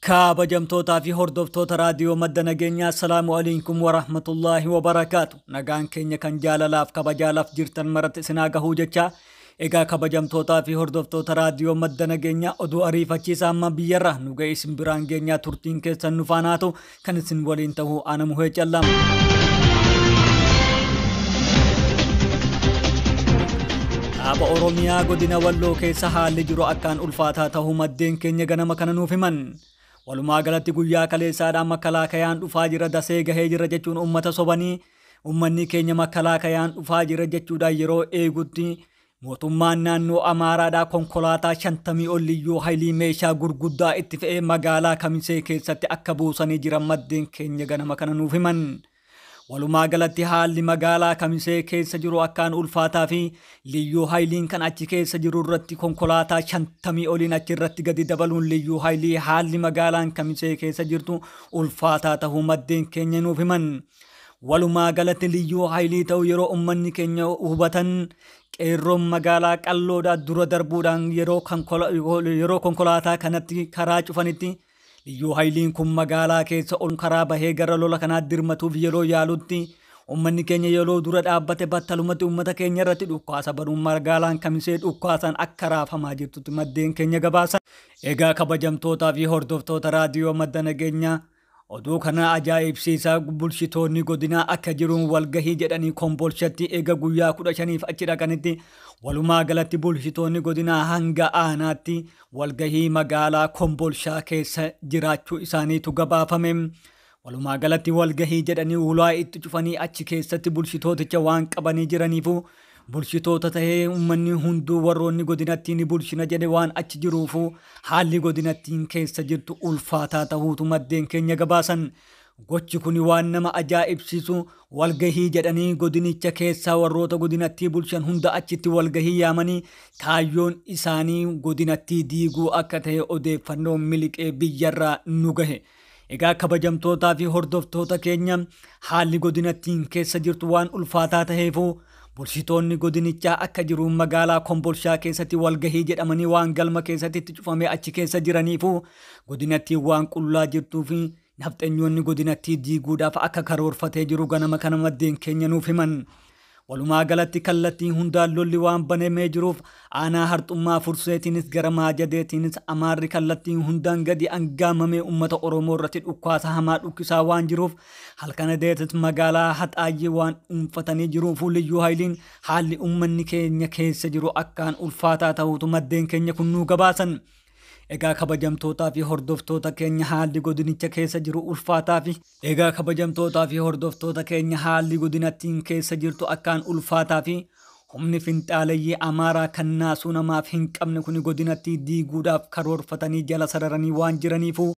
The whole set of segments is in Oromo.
Kabajamtootaa fi hordoftoota raadiyoo madda nageenyaa, assalaamu alaikum warahmatullaahi wabarakaatu. Nagaan keenya kan jaalalaaf kabajaalaaf jirtan maratti isinaa gahuu jecha, egaa kabajamtootaa fi hordoftoota raadiyoo madda nageenyaa, oduu ariifachiisaa amma biyyarra nu ga'e isin biraan geenyaa, turtiin keessan nu faanaatu kan isin waliin ta'uu ana muhee callama. Kaaba Oromiyaa godina Walloo keessa haalli jiru akkaan ulfaataa ta'uu maddeen keenya ganama kana nuuf himan. Walumaa galatti guyyaa kaleessaadhaan makkalaakayaan dhufaa jira, dasee gahee jira jechuun uummata sobanii, uummanni keenya makkalaakayaan dhufaa jira jechuudhaan yeroo eegutti mootummaan naannoo Amaaraadhaa konkolaataa 50 ol liyyuu haayilii meeshaa gurguddaa itti fe'ee magaalaa Kamisee keessatti akka buusanii jiran maddeen keenya ganama kana nuuf himan. Walumaa galatti haalli magaalaa Kamisee keessa jiru akkaan ulfaataa fi liyyuu haayiliin kan achi keessa jiru irratti konkolaataa 50 oliin achi irratti gadi dabaluun liyyuu haayilii haalli magaalaan Kamisee keessa jirtu ulfaataa ta'uu maddeen keenya nuuf himan. Walumaa galatti liyyuu haayilii ta'uu yeroo uummanni keenya hubatan qeerroon magaalaa qalloodhaa dura darbuudhaan yeroo konkolaataa kanatti karaa cufanitti liyyuu haayiliin kun magaalaa keessa ol karaa bahee gara lola kanaa dirmatuuf yeroo yaalutti uummanni keenya yeroo dura dhaabbate battalumatti uummata keenya irratti dhukkaasa banuun magaalaan Kamisee dhukkaasaan akka raafamaa jirtutti maddeen keenya gabaasan. Egaa kabajamtootaa fi hordoftoota raadiyoo madda nageenyaa, oduu kana ajaa'ibsiisaa bulchitoonni godinaa akka jiruun walgahii jedhanii Kombolshatti eega guyyaa 15f achi dhaqanitti walumaa galatti bulchitoonni godinaa hanga aanaatti walgahii magaalaa Kombolshaa keessa jiraachuu isaaniitu gabaafame. Walumaa galatti walgahii jedhanii ulaa itti cufanii achi keessatti bulchitooticha waan qabanii jiraniifu bulchitoota ta'ee uummanni hunduu warroonni godinattiin ni bulchina jedhe waan achi jiruufu haalli godinattiin keessa jirtu ulfaataa ta'uutu maddeen keenya gabaasan. Gochi kun waan nama ajaa'ibsiisu, walgahii jedhanii godinicha keessaa warroota godinattii bulchan hunda achitti walgahii yaamanii kaayyoon isaanii godinattii diiguu akka ta'e odeeffannoon miliqee biyyarraa nu gahe. Egaa kabajamtootaa fi hordoftoota keenya, haalli godinattiin keessa jirtu waan ulfaataa ta'eefu bulchitoonni godinichaa akka jiruun magaalaa Kombolshaa keessatti walgahii jedhamanii waan galma keessatti itti cufamee achi keessa jiraniifu godinattiin waan qullaa jirtuu fi nafxenyoonni godinattii diiguudhaaf akka karoorfatee jiru ganama kana maddeen keenya nuuf himan. Walumaa galatti kallattii hundaan lolli waan banamee jiruuf aanaa Harxummaa Furseetiinis gara Maajadeetiinis Amaarri kallattii hundaan gadi angaamamee uummata Oromoo irratti dhukkaasa hamaa dhukkisaa waan jiruuf halkan deetis magaalaa Haxaayyee waan dhuunfatanii jiruuf liyyuu haayiliin haalli uummanni keenya keessa jiru akkaan ulfaataa ta'uutu maddeen keenya kun nuu gabaasan. Egaa kabajamtootaa fi hordoftoota keenya, haalli godinicha keessa jiru ulfaataa fi egaa kabajamtootaa fi hordoftoota keenya, haalli godinattiin keessa jirtu akkaan ulfaataa fi humni finxaaleyyii Amaaraa kan naasuu namaaf hin qabne kun godinattii diiguudhaaf karoorfatanii jala sararanii waan jiraniifu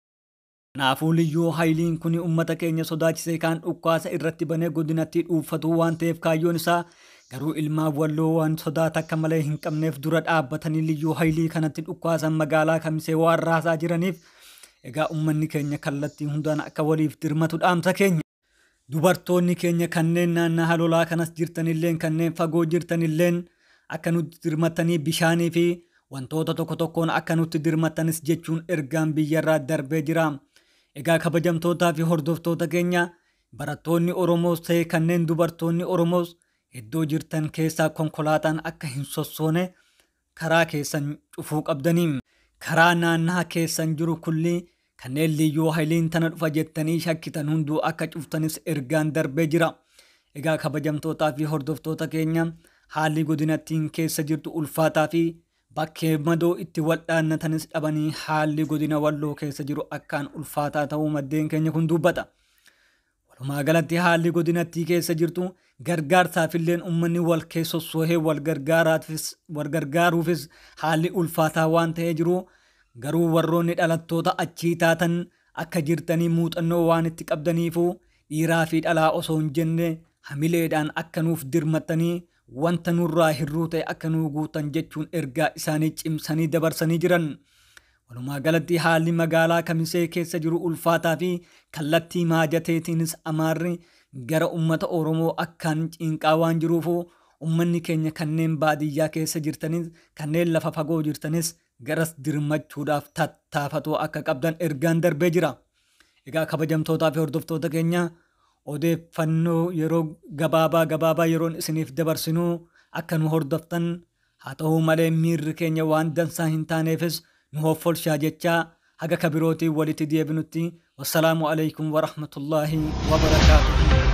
kanaafuu liyyuu haayiliin kun uummata keenya sodaachisee kaan dhukkaasa irratti banee godinattii dhuunfatuu waan ta'eef kaayyoon isaa garuu ilmaan Walloo waan sodaata akka malee hin qabneef dura dhaabbatanii liyyuu haayilii kanatti dhukkaasan magaalaa Kamisee waan raasaa jiraniif egaa uummanni keenya kallattii hundaan akka waliif dirmatu dhaamsa keenya. Dubartoonni keenya kanneen naannaa halolaa kanas jirtanilleen kanneen fagoo jirtanilleen akka nutti dirmatanii bishaanii fi wantoota tokko tokkoon akka nutti dirmatanis jechuun ergaan biyyarraa darbee jira. Egaa kabajamtootaa fi hordoftoota keenya, barattoonni Oromoos ta'e kanneen dubartoonni Oromoos iddoo jirtan keessaa konkolaataan akka hin sossoone karaa keessan cufuu qabdanii. Karaa naannaa keessan jiru kulli kanneen liyyuu haayiliin tana dhufa jettanii shakkitan hunduu akka cuftanis ergaan darbee jira. Egaa kabajamtootaa fi hordoftoota keenya, haalli godinattiin keessa jirtu ulfaataa fi bakkee madoo itti waldhaannatanis dhabanii haalli godina Walloo keessa jiru akkaan ulfaataa ta'uu maddeen keenya kun dubbata. Walumaa galatti haalli godinattii keessa jirtu gargaarsaafilleen uummanni wal keessa sossoohee wal gargaaruufis haalli ulfaataa waan ta'ee jiru garuu warroonni dhalattoota achii taatan akka jirtanii muuxannoo waan itti qabdaniifu dhiiraa fi dhalaa osoo hin jenne hamileedhaan akka nuuf dirmattanii wanta nurraa hirruu ta'e akka nuu guutan jechuun ergaa isaanii cimsanii dabarsanii jiran. Walumaa galatti haalli magaalaa Kamisee keessa jiru ulfaataa fi kallattii Maajateetiinis Amaarri gara uummata Oromoo akkaan cinqaa waan jiruufu uummanni keenya kanneen baadiyyaa keessa jirtanis kanneen lafa fagoo jirtanis garas dirmachuudhaaf tattaafatuu akka qabdan ergaan darbee jira. Egaa kabajamtootaa fi hordoftoota keenya, odeeffannoo yeroo gabaabaa gabaabaa yeroon isiniif dabarsinuu akka nu hordoftan, haa ta'uu malee miirri keenya waan dansaa hin taaneefis nu hoffolshaa jechaa, haga kabirootiin walitti deebinutti wassalaamu alaikum warahmatullaahi wabarakaatuh.